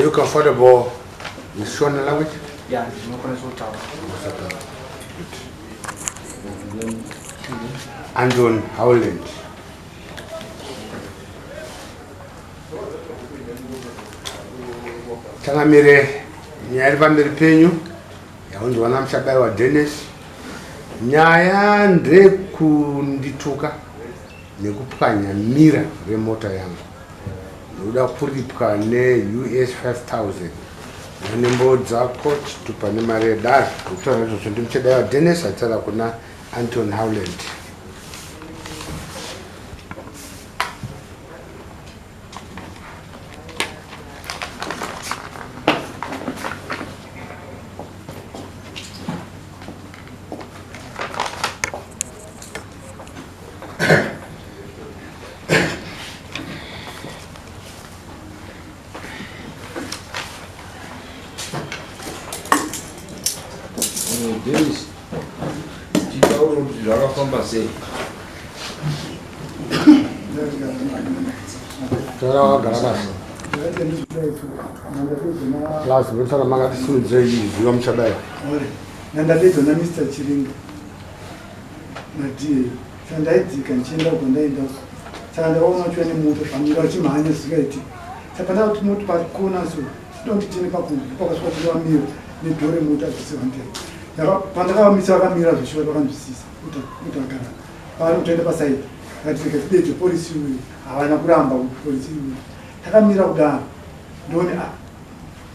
Are you comfortable with Shona language? Yeah, ndinokwanisa kutaura. Anton Howland. Changamire, nyaya iri pamberi penyu yaunzwa naMuchabaiwa Dennis. Nyaya ndekundituka nekupwanya mira remota yangu. Ndoda kuripwa neUS 5000 nanembo dzako chitupa nemari yedare. Kutaura izvozvo ndiMuchabaiwa Dennis achitaura kuna Anton Howland. Dennis, titaure kuti zvakafamba sei? Taura wakagara pasi. Plus, munotaura makatisimudzira izwi vamuchabaya. Nandadedzwa naMr Chiringa naDA saka ndaidzika ndichienda uko ndaenda uko saka ndakaona uchiuya nemota pamira uchimhanya zvisingaiti saka pandakati moti pakona so ndoda kuti tiende pakunhu ndopakasvika tinovamira nedhoo remota zvese vandira pandakavamisa vakamira zveshuwa vakanzwisisa kuti vagara pavari kutoenda pasaidi vakati rega tidedze polisi uyu havana kuramba kuti polisi uyu takamira kudaro ndoone ah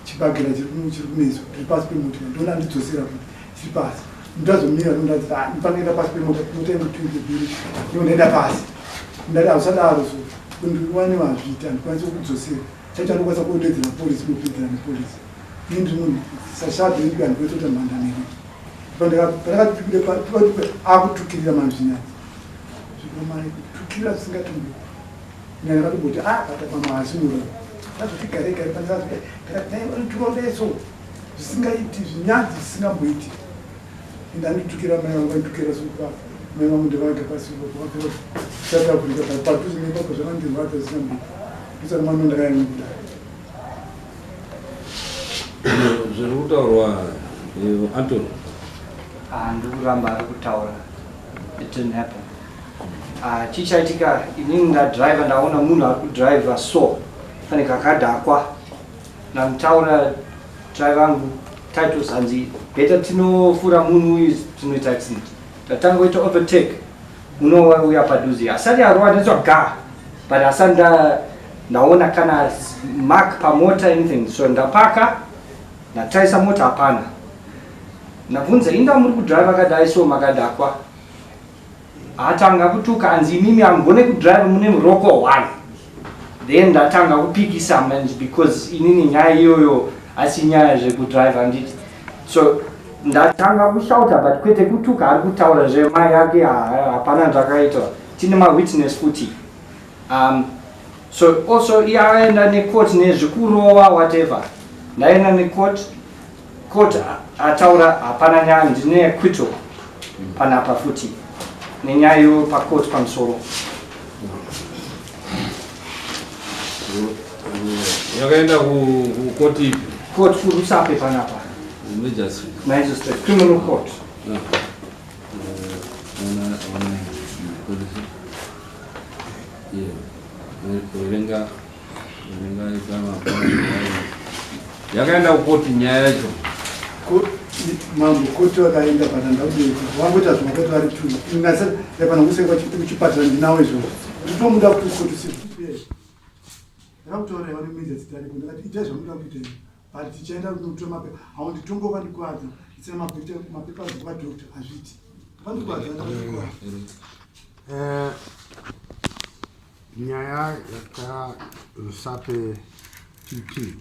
chibhagera chiri kumeso ndiri pasi pemota ndoona andidzosera futi chiri pasi ndazomira ndati ah ndipanoenda pasi pemota mota yangu biri ndiyo ndaenda pasi ndati hausadaro so kundiwane wazviita handikwanisi kukudzosera chacho anokwanisa kuodedzera polisi mopedzera nepolisi ini ndiri munhu sashabhi ndiko handikwanisi kuita mhanda neni pandakati akutukirira manzvinyadzi zvikomai kutukirira zvisingatumbi ndakatomboti ah but pamwe haasi muroyi ndazoti gare gare pandakati so zvisingaiti zvinyadzi zvisingamboiti ende anditukira mai vangu vaitukira supa mai vangu ndevaiga pasi vakapera South Africa but padhuze nepapo zvakandirwadza zvisingamboiti ndosaka mano ndakanyanya kudai Zviri kutaurwa eh, Anton. Ah, ndikuramba ari kutaura. It didn't happen. Ah, chichaitika inini ndadriver ndaona munhu ari kudriver so fanike akadhakwa ndamutaura driver angu Titus hanzi better tinofura munhu uyu tinoita accident tatanga kuita overtake unouya padhuze asati arova ndinzwa ga but asati ndaona kana mark pamota anything so ndapaka ndatarisa mota hapana ndabvunza inda muri kudrive akadai so makadhakwa Atanga kutuka anzi imimi hamugone kudrive mune muroko one. Then ndatanga kupikisa manje because inini nyaya iyoyo asi nyaya zvekudrive handiti. So ndatanga kushauta but kwete kutuka ari kutaura zvemai yake hapana zvakaitwa. Tine mawitness futi. Um, so also iye akaenda necourt nezvekurova whatever. Ndaenda necourt Court ataura hapana nyaya ndine acquittal panapa futi nenyaya yo pacourt pamusoro. Yakaenda kukoti ipi? Court kuRusape panapa. Magistrate. Magistrate criminal court. Verenga yakaenda kukoti nyaya yacho mambo koti vakaenda panandaudeiko vangoita zvavakaita vari two ingasepana kusekwa kuchipatara ndinawo izvozvo nditomuda kuti koti ndakakutaura iva nemedza dzitariko ndakati itai zvamuda kuita izvo but tichaenda kunotora mapepa haunditongo vandikwadza ndisina mapepa azokwadoctor hazviiti vandikwadza ndakandikwadza eh, Nyaya yaka Rusape PP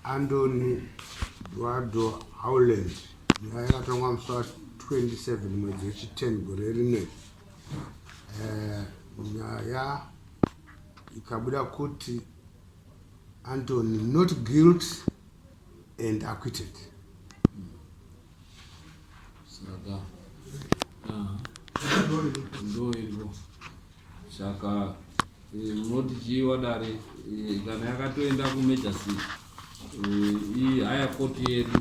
Andoni Eduardo Howland nyaya yakatongwa musi wa 27 mwedzi wechi 10 gore rino eh, nyaya ikabuda kuti Anthony not guilt and acquitted. Saka ah, ndo iripo Saka eh, munoti chii wadare eh, kana yakatoenda kumajor city Ihigher court yedu,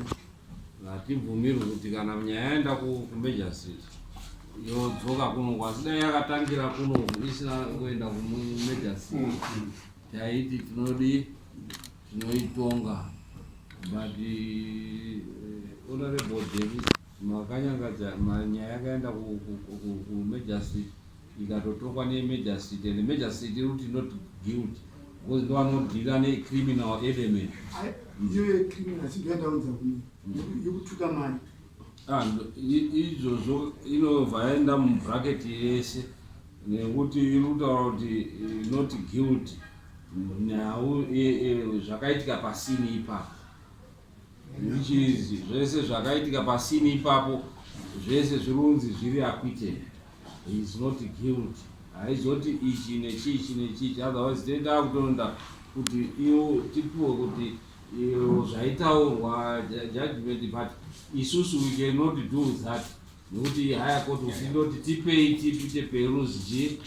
hatibvumirwi kuti kana nyaya yaenda kumagistrate yodzoka kunoku. Asi dai yakatangira kunoku isina kuenda kumagistrate, taiti tinodi tinoitonga. But Honorable Davis makanyangadza. Nyaya yakaenda kumagistrate, ikatotongwa nemagistrate, and magistrate iri kuti not guilty because ndovanodeala necriminal element. Iyo yecriminal sindoyandaunza kune yekutuka mai. Ah, izvozvo inobva yaenda mubracket yese nekuti iri kutaura kuti not guilty. Nhau zvakaitika pasini ipapo, which is zvese zvakaitika pasini ipapo, zvese zviri kunzi zviri acquitted. He is not guilty. Haizoti ichi nechichi nechichi, otherwise tenda kutonda kuti iwo tipiwe kuti iyo zvaitaurwa judgment. But isusu we cannot do that nekuti higher court uchindoti tipei tipite peruse chi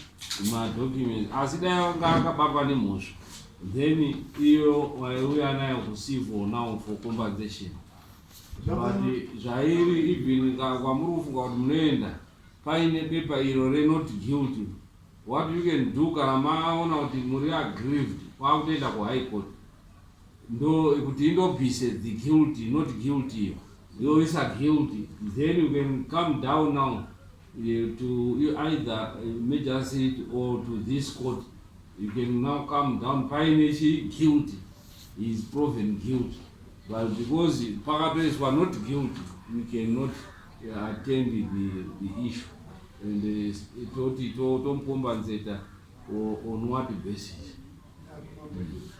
madocuments. Asi dai anga akabatwa nemhosva, then iyo waiuya nayo kucivil now for compensation. But zvairi, even kwamuri kufunga kuti munoenda paine pepa iro renot guilty, what you can do, kana maona kuti muri aggrieved, kwakutoenda kuhigh court, ndo kuti indobvise the guilty, not guilty iyo, yoisa guilty. Then you can come down now to you either magistrate or to this court. You can now come down paine chi guilty, he is proven guilty. But because pakatoiswa not guilty, we cannot attend the issue and toti tomucompensata on what basis?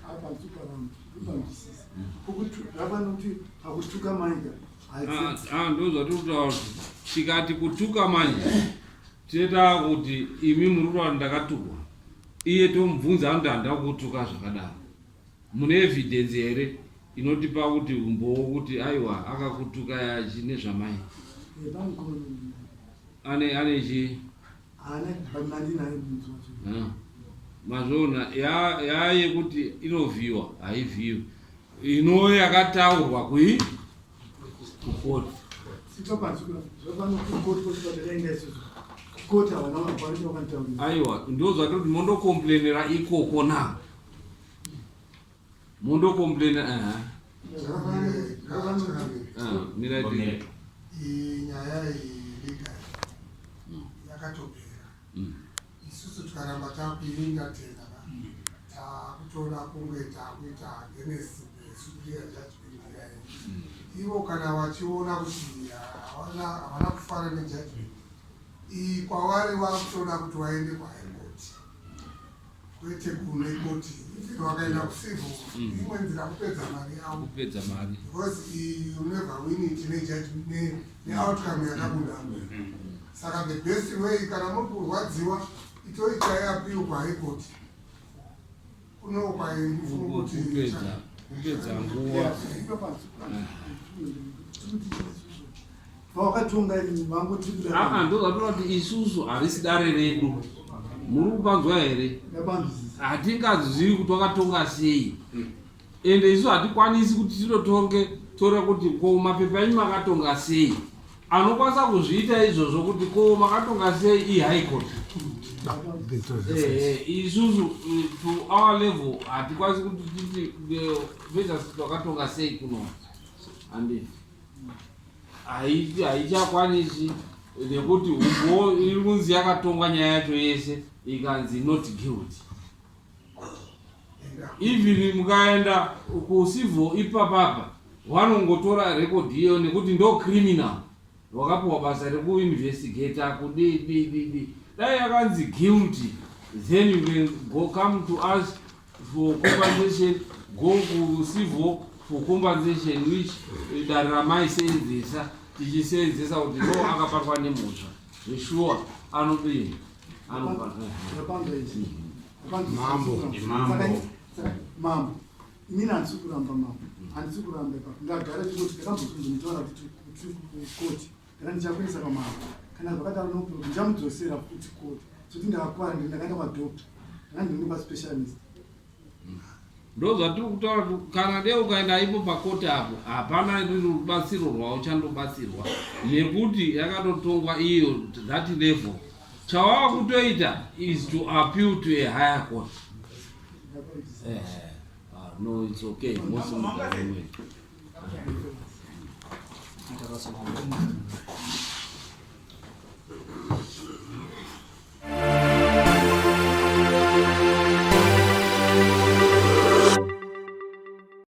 Apa ndikupanzwisisa zvafanira pakutuka maika. Ah, ndo zvatiri kutaura kuti tikati kutuka manje, tinoita kuti imi muri kutaura kuti ndakatukwa, iye tomubvunza, anoti handina kutuka zvakadaro. Mune evidence here inotipa kuti umbowo kuti aiwa akakutuka yachi nezvamai? Bamukuru. Ane chi? Haana, but mandinaye munzi wacho. Ah, mazviona ya yekuti inovhiwa haivhiwi, ino yakataurwa kui kukoti. Zvapano kukoti kwosvika takaenda isusu kukoti, havana vakwanisa vakanditaurira. Aiwa, ndo zvatoti mondocomplainera ikoko na mondocomplaina aha. Ah, mirai. Iyi nyaya iyi legal yakatopera. Isusu tikaramba takuiringa tega ka, takutoda kunge takuita against the superior judgment yayo. Ivo kana vachiona kuti havana kufara nejudgment iyi, kwavari vakutoda kuti vaende kuhigh court, kwete kune koti. Even vakaenda kucivil, imwe nzira kupedza mari yavo. Kupedza mari. Because you never win it nejudgment neoutcome yakabuda. Saka the best way, kana muri kurwadziwa, itoitai appeal kuhigh court kuno kwaindifunga kuti Kupedza nguva. Vakatonga vangoti. Aa, ndo zvatova kuti isusu harisi dare redu. Muri kupanzwa here? Ndapanzwisisa. Hatingazivi kuti wakatonga sei, ende isu hatikwanisi kuti tinotonge tore kuti ko mapepa enyu makatonga sei. Anokwanisa kuzviita izvozvo kuti ko makatonga sei ihigh court. Isusu to our level hatikwanisi kuti titi magistrate wakatonga sei kuno, handi haichakwanisi nekuti umbo iri kunzi yakatongwa nyaya yacho yese ikanzi not guilty. Even mukaenda kucivil ipapapa, vanongotora record iyo nekuti ndo criminal wakapiwa basa rekuinvestigata kudi di di di. Dai yakanzi guilty, then you can go, come to us for compensation, go kucivil for compensation, which dare ramaiseenzesa tichiseenzesa kuti no, akabatwa nemhosva zveshuwa, anodii, anopa. Ndapanzwa izvi. Mambo, mambo. Mambo, inini handisi kuramba, mambo, handisi kuramba ipapo. Ndagara chikoti ndakambozondotaura kuti kukoti ndaka ndichakuendesa pamambo. Kana zvakadaro, no problem, ndichamudzosera futi koti. Zoti ndakakwara, ndakaenda kwadoctor, ndanga ndinopa specialist. Ndozvatiri kutaura kuti kana dei ukaenda ipo pakoti apo hapana rubatsiro rwauchandobatsirwa nekuti yakatotongwa iyo that level. Chawava kutoita is to appeal to a higher court. Eh, ah, no, it's okay. Mosimudza.